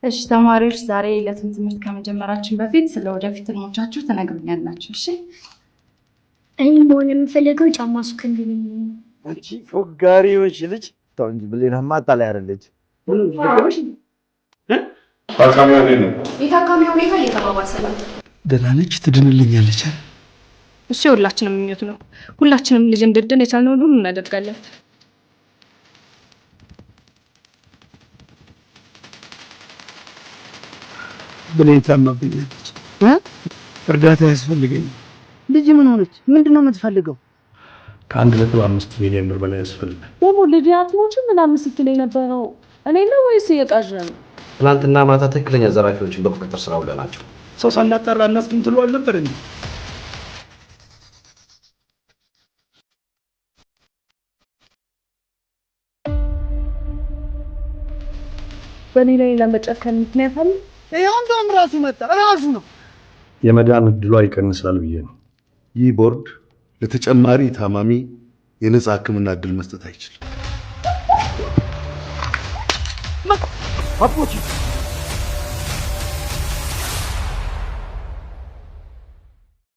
እሺ ተማሪዎች፣ ዛሬ የዕለቱን ትምህርት ከመጀመራችን በፊት ስለ ወደፊት ህልሞቻችሁ ትነግሩኛላችሁ። እሺ? እኔ መሆን የምፈልገው ጫማ ሱቅ እንዲለኝ ነው። አንቺ ፎጋሪ ሆንሽ ልጅ። ተው እንጂ ብሌናማ አታላይ አይደለች። ታካሚዋ እንዴት ነው? የታካሚው ሁኔታ እየተባባሰ ነው። ደህና ነች፣ ትድንልኛለች። እሱ የሁላችንም ምኞት ነው። ሁላችንም ልጅ እንድድን የቻልነውን ሁሉ እናደርጋለን። ብሌን ታማብኛለች፣ እርዳታ ያስፈልገኛል። ልጅ ምን ሆነች? ምንድን ነው የምትፈልገው? ከ1.5 ሚሊዮን ብር በላይ ያስፈልጋል። ደግሞ ልጅ አትሞችም ምናምን ስትል የነበረው እኔ ነው ወይስ እየቃዠ ነው? ትናንትና ማታ ትክክለኛ ዘራፊዎችን በቁጥጥር ስር አውለናቸው። ሰው ሳናጣራ እናስቱም ትሎ አልነበር እንዴ? በእኔ ላይ ለመጨከን ምክንያት አለ? ይኸው እንደውም ራሱ መጣ። ራሱ ነው። የመዳን እድሏ ይቀንሳል ብዬ ነው። ይህ ቦርድ ለተጨማሪ ታማሚ የነፃ ሕክምና እድል መስጠት አይችልም። አቦች